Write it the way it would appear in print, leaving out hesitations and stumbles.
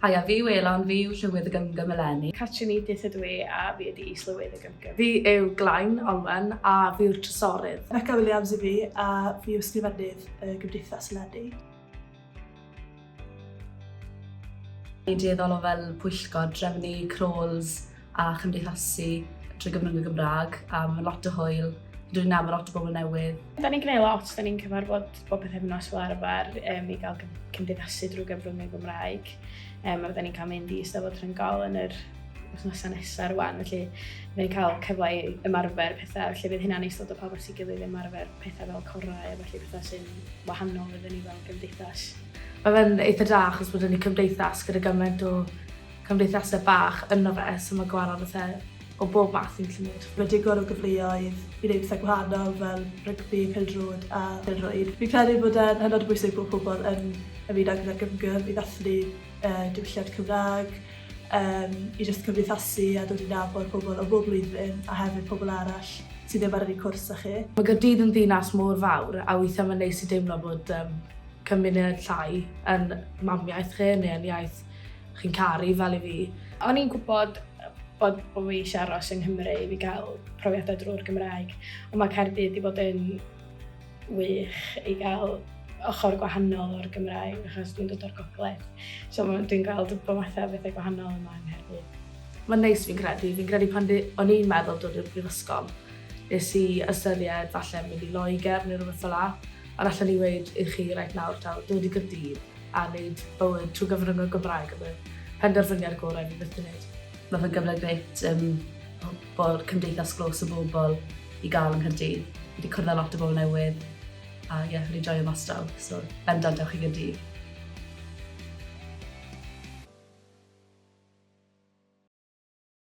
Haia, fi yw Elon, fi yw Llywydd y Gymgym eleni. Catrin Edith ydw i a fi ydi Is-lywydd y Gymgym. Fi yw Glain Olwen a fi yw'r Trysorydd. Beca Williams yw fi a fi yw Ysgrifennydd y Gymdeithas eleni. Ni'n dueddol o fel pwyllgor drefnu crawls a chymdeithasu trwy gyfrwng y Gymraeg a mae'n lot o hwyl. Dwi'n dod i nabod lot o bobl newydd. Da ni'n gwneud lot, da ni'n cyfarfod bob pythefnos fel arfer um, i gael cymdeithasu drwy gyfrwng y Gymraeg. Um, a fydda ni'n cael mynd i Eisteddfod Rhyngol yn yr wythnosau nesaf rwan, felly fydda ni'n cael cyfle i ymarfer pethau, felly fydd hynna'n neis dod o pawb at ei gilydd i ymarfer pethau fel corau a felly pethau sy'n wahanol iddyn ni fel gymdeithas. Mae fe'n eitha da achos bod 'da ni cymdeithas gyda gymaint o cymdeithasau bach yno fe, so mae gwahanol bethau o bob math ni'n gallu gwneud. Mae digon o gyfleoedd i wneud pethau gwahanol fel rygbi, pêl-droed a phêl-rwyd. Fi'n credu bod e'n hynod o bwysig bod pobl yn ymuno gyda'r gymgym i ddathlu uh, diwylliant Cymraeg, um, i jyst cymdeithasu a dod i nabod pobl o bob blwyddyn a hefyd pobl arall sydd ddim ar yr un cwrs â chi. Mae Gaerdydd yn ddinas mor fawr a weithiau mae'n neis i deimlo bod um, cymuned llai yn mamiaith chi neu yn iaith chi'n caru fel i fi. O'n i'n gwybod bod, bod fi eisiau aros yng Nghymru i fi gael profiadau drwy'r Gymraeg, ond mae Caerdydd wedi bod yn wych i gael ochr gwahanol o'r Gymraeg, achos dwi'n dod o'r gogledd. So dwi'n gweld bod mathau o bethau gwahanol yma yng Nghaerdydd. Mae'n neis fi'n credu. Fi'n credu pan o'n i'n meddwl dod i'r brifysgol, nes i ystyried falle mynd i Loegr neu rhywbeth fel 'a, ond allan i weud i chi reit nawr taw dod i Gaerdydd a wneud bywyd trwy gyfrwng y Gymraeg oedd y penderfyniad gorau fi byth 'di wneud. Mae fe'n gyfle grêt um, bod cymdeithas glos o bobl i gael yng Nghaerdydd. Fi wedi cwrdd â lot o bobl newydd a ie, yeah, wedi joio mas draw, so bendant ewch i Gaerdydd.